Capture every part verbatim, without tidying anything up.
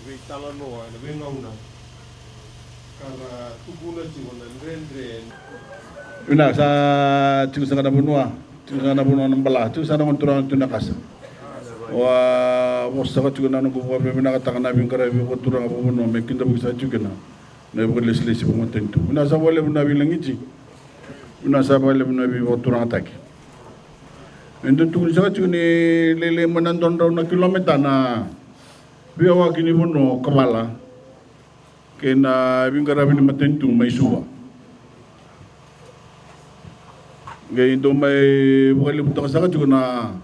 Veitalanoa ena veigauna ka ra tukuna tiko na dredre. Vinaka, sa tiko saka na vanua, tiko saka na vanua na bala, tiko saka na gone turaga tu na kasa. Au a vosa saka tiko na noqu vakavinavinakataka na veiqaravi vakaturaga vakavanua me kidavaki saka tiko kina na ivakalesilesi vakamatanitu. Vinaka saka vakalevu na veilagiti. Vinaka saka vakalevu na veivakaturagataki. E dau tukuni saka tiko ni lailai mai na dua na drau na kilomita na veiyawaki ni vanua o Kavala kei na veiqaravi ni matanitu mai Suva. Qai dau mai vakalevutaka saka tiko na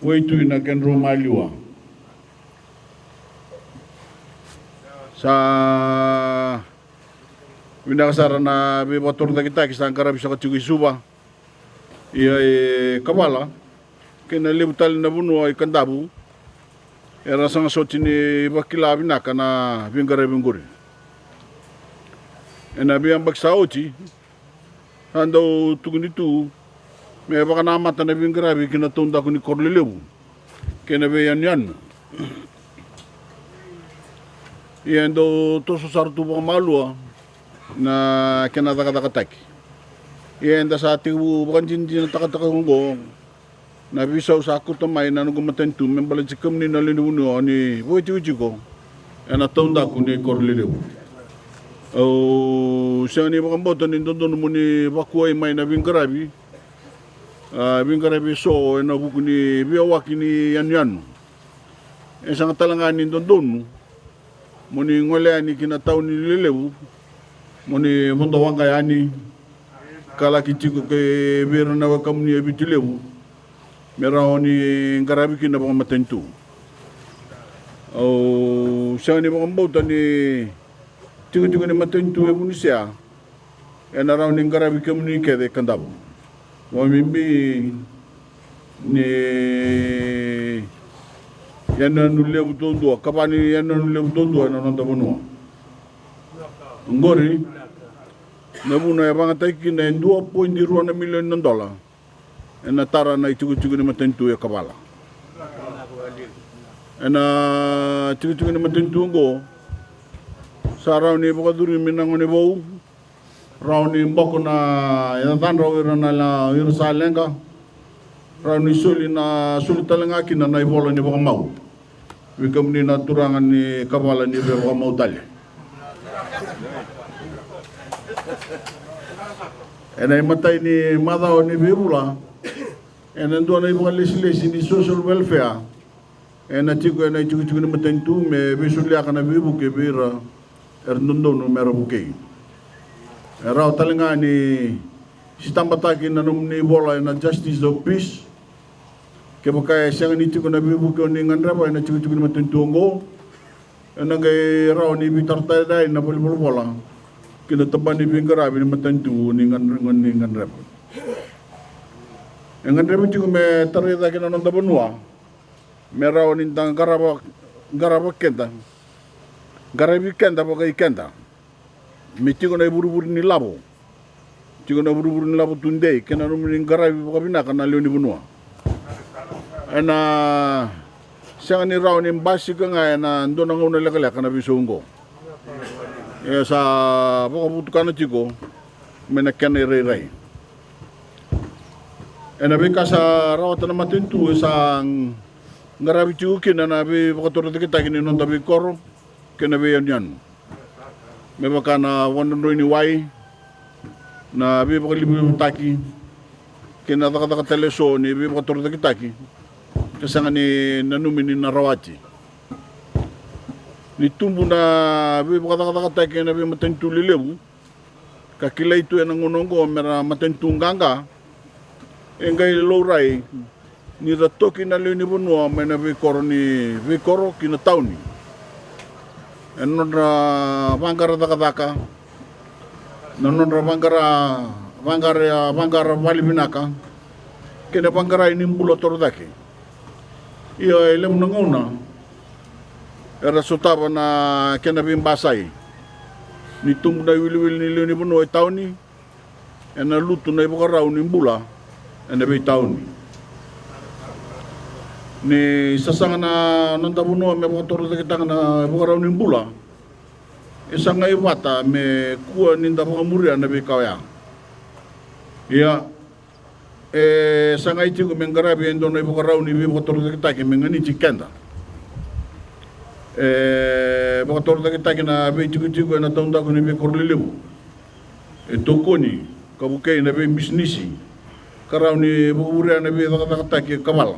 waitui na kedrau maliwa. Sa vinaka sara na veivakatorocaketaki sa qaravi saka tiko i Suva. Ia e Kavala kei na levu tale na vanua i Kadavu era saga soti ni vakila vinaka na veiqaravi oqori. Ena veiyabaki sa oti sa dau tukuni tu me vakanamata na veiqaravi ki na taudaku ni koro lelevu kei na veiyanuyanu. Ia e dau toso sara tu vakamalua na kena cakacakataki. Ia eda sa tekivu vakadinadinataka oqo na veisau sa kauta mai na noqu matanitu me baleti kemuni na lewe ni vanua ni vakaitikotiko ena taudaku ni koro lelevu. Au sega ni vakabauta ni dodonu mo ni vakuai mai na veiqaravi, a, veiqaravi eso ena vuku ni veiyawaki ni yanuyanu. E sega tale ga ni dodonu mo ni gole yani ki na tauni lelevu mo ni vodo waqa yani ka laki tiko kei vei ira na wekamuni e Viti Levu me rawa ni qaravi kina vakamatanitu. Au sega ni vakabauta ni tikotiko ni matanitu e Vunisea ena rawa ni qaravi kemuni kece e Kadavu. Vakabibi ni yanuyanu levu duadua, ka va ni yanuyanu levu duadua ena noda vanua. Oqori na vuna e vakayagataki kina e dua poidi rua na milioni na dola ena tara na itikotiko ni matanitu e Kavala. Ena tikotiko ni matanitu oqo sa rawa ni vakacurumi na gone vou, rawa ni boko na yacadra o ira na la, o ira sa leqa, rawa ni soli na, soli tale ga kina na ivola ni vakamau vei kemuni na turaga ni Kavala ni veivakamau tale. Ena imatai ni macawa ni veivula ena dua na ivakalesilesi ni social welfare ena tiko ena itikotiko ni matanitu me veisoliaka na veivuke vei ira era dodonu mera vukei. E rawa tale ga ni sitabataki na nomuni ivola ena Justice of Peace. Kevaka e sega ni tiko na veivuke o ni gadreva ena tikotiko ni matanitu oqo, ena qai rawa ni veitaratara yani na valenivolavola ki na tabana ni veiqaravi ni matanitu o ni gadre-, o ni gadreva. E gadrevi tiko me tarai cake na noda vanua me rawa ni da qarava, qarava keda, qaravi keda vakai keda. Me tiko na ivurevure ni lavo, tiko na ivurevure ni lavo tudei kei na nomuni qaravi vakavinaka na lewe ni vanua. Ena sega ni rawa ni basika ga ena dua na gauna lekaleka na veisau oqo. E sa vakavotukana tiko mai na kena irairai. Ena veika sa rawata na matanitu e sa qaravi tiko kina na veivakatorocaketaki ni noda veikoro kei na veiyanuyanu. Me vaka na vakadrodroi ni wai, na veivakalivalivataki kei na cakacaka tale eso ni veivakatorocaketaki ka sega ni nanumi ni na rawati. Ni tubu na veivakacakacakataki ena veimatanitu lelevu ka kilai tu ena gauna oqo mera matanitu qaqa, e qai laurai Ni ra toki na lewe ni vanua mai na veikoro ni veikoro ki na tauni, ena nodra vaqara cakacaka, na nodra vaqara, vaqara, vaqara vale vinaka, kei na vaqarai ni bula torocake. Ia e levu na gauna era sotava na kena veibasai ni tubu na iwiliwili ni lewe ni vanua e tauni, ena lutu na ivakarau ni bula ena veitauni. Ni sasaga na noda vanua me vakatorocaketaka na ivakarau ni bula, e sa qai vata me kua ni da vakamuria na veika oya. Ia, e sa qai tiko me qaravi e dua na ivakarau ni veivakatorocaketaki me ganiti keda. E vakatorocaketaki na veitikotiko ena taudaku ni veikoro lelevu. E tokoni ka vukei na veibisinisi ka rawa ni vakavurea na veicakacakataki e kavala,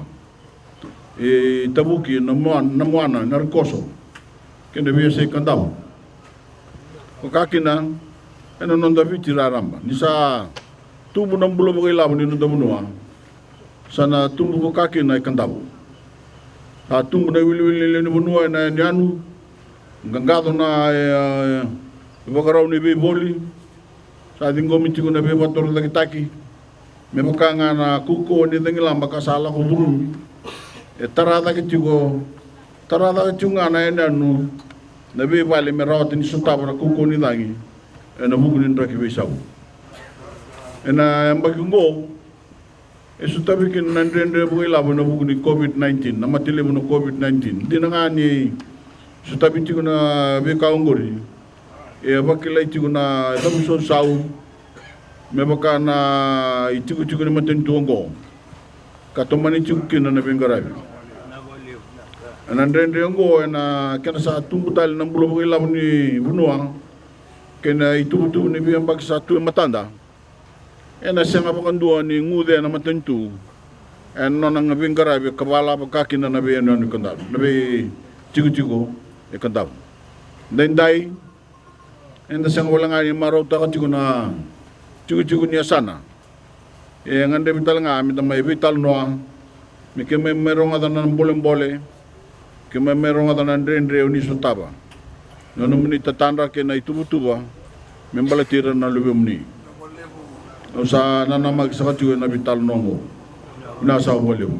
e tavuki, na moana, na moana, na rikoso kei na veiyasai Kadavu. Vaka kina ena noda Viti raraba, ni sa tubu na bula vakailavo ni noda vanua, sa na tubu vaka kina e Kadavu. Sa tubu na iwiliwili ni lewe ni vanua ena yanuyanu, qaqaco na, e, e, ivakarau ni veivoli. Sa ciqomi tiko na veivakatorocaketaki me vaka ga na kaukauwa ni cagilaba ka sa lako curumi. E tara cake tiko, tara cake tiko ga na yanuyanu, na veivale me rawata ni sotava na kaukauwa ni cagi ena vuku ni draki veisau. Ena yabaki oqo, e sotavi kina na dredre vakailavo ena vuku ni COVID nineteen, na mate levu na COVID nineteen. Dina ga ni sotavi tiko na veika oqori, e vakilai tiko na cavusausau me vaka na itikotiko ni matanitu oqo, ka tomani tiko kina na veiqaravi. Ena dredre oqo, ena kena sa tubu tale na bula vakailavo ni vanua kei na ituvatuva ni veiyabaki sa tu e matada, ena sega vakadua ni guce na matanitu ena nona veiqaravi e kavala vaka kina na veiyanuyanu e Kadavu, na veitikotiko e Kadavu. Daidai, eda sega wale ga ni marautaka tiko na tikotiko ni yasana. E gadrevi tale ga meda mai veitalanoa, me keimami mai rogoca na bolebole, keimami mai rogoca na dredre o ni sotava, na nomuni tatadra kei na ituvatuva me baleti ira na luvemuni. Au sa nanamaki saka tiko ena veitalanoa oqo. Vinaka saka vakalevu.